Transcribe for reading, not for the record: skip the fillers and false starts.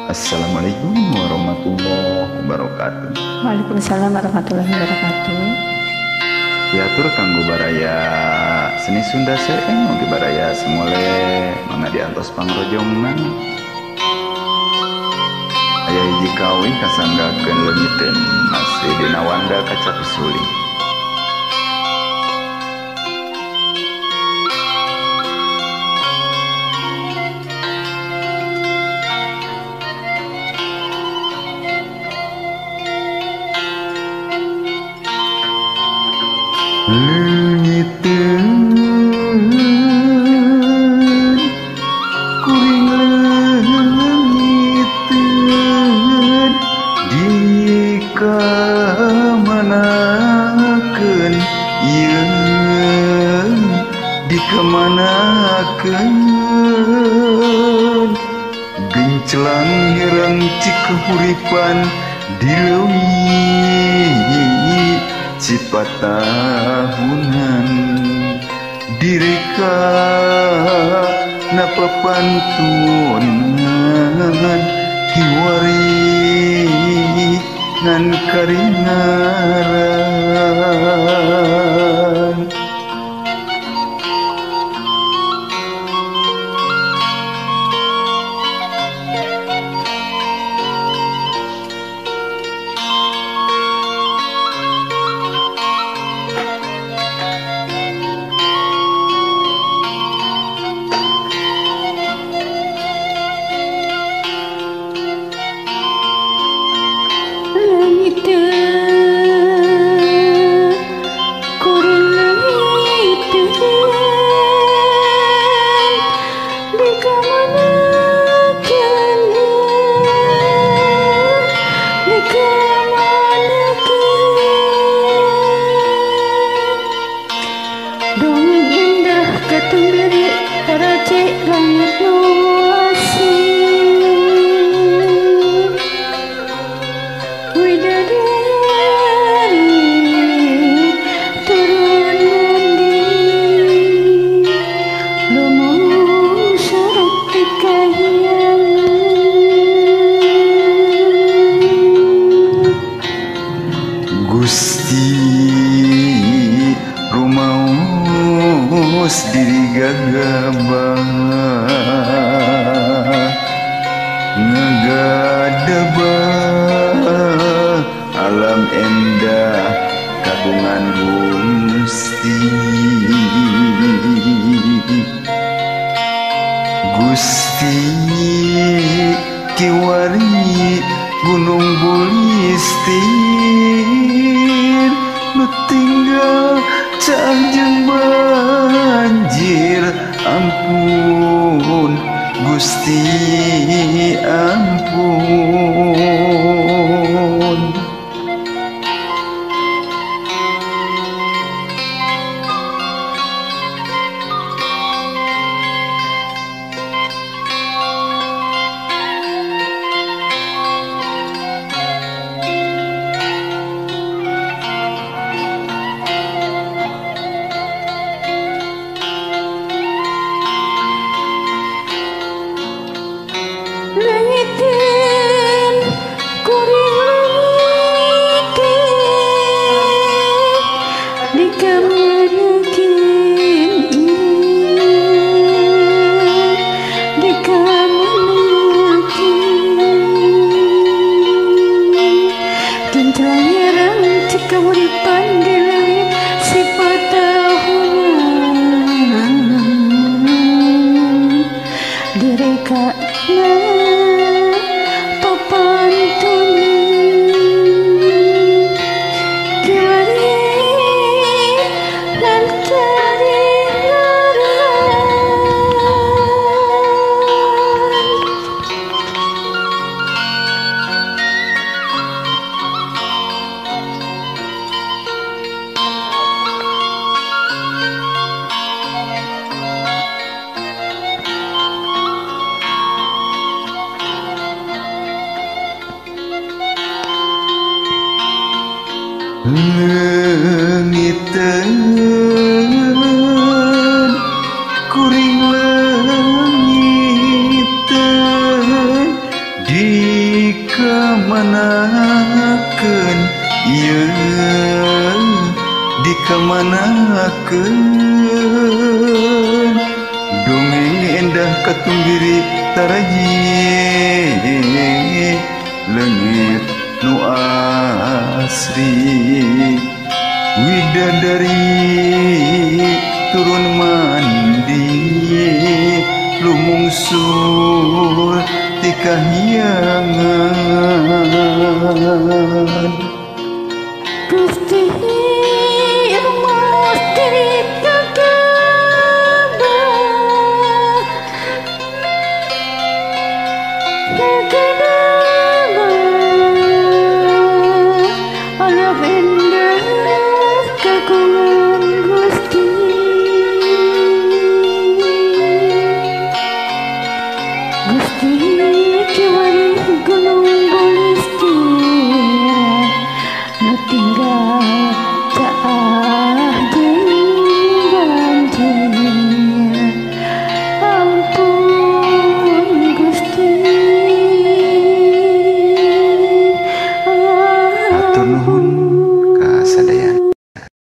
Assalamualaikum warahmatullahi wabarakatuh. Waalaikumsalam warahmatullahi wabarakatuh. Diatur kanggo baraya seni Sunda seeng oge baraya semule mangga diantos pangrojongna. Aya hiji kawih kasanggakeun leungiteun masih dina wanda kaca suling. Leungiteun kuring leungiteun dikamanakeun ieu dikamanakeun gencelang hirang cikahuripan di leuwih Cipatahunan direka napapantunan kiwari ngan karingaran. Gusti rumaos diri gagabah ngagadabah alam endah kagungan Gusti. Gusti kiwari gunung bulistir nu tinggal caah jeung banjir. Ampun Gusti ampun. Leungiteun kuring leungiteun dikamanakeun dikamanakeun kinclang hirang cikahuripan di leuwih Sipatahunan direka Leungiteun kuring leungiteun Dikamanakeun ieu, dikamanakeun dongeng endah katunggiri taraji leungit nu asri widadari turun mandi lumungsur ti kahyangan. Gusti rumus diri kakaba kakaba alam endah kagungan Gusti. Gusti kiwari gunung Bolistira nu tinggal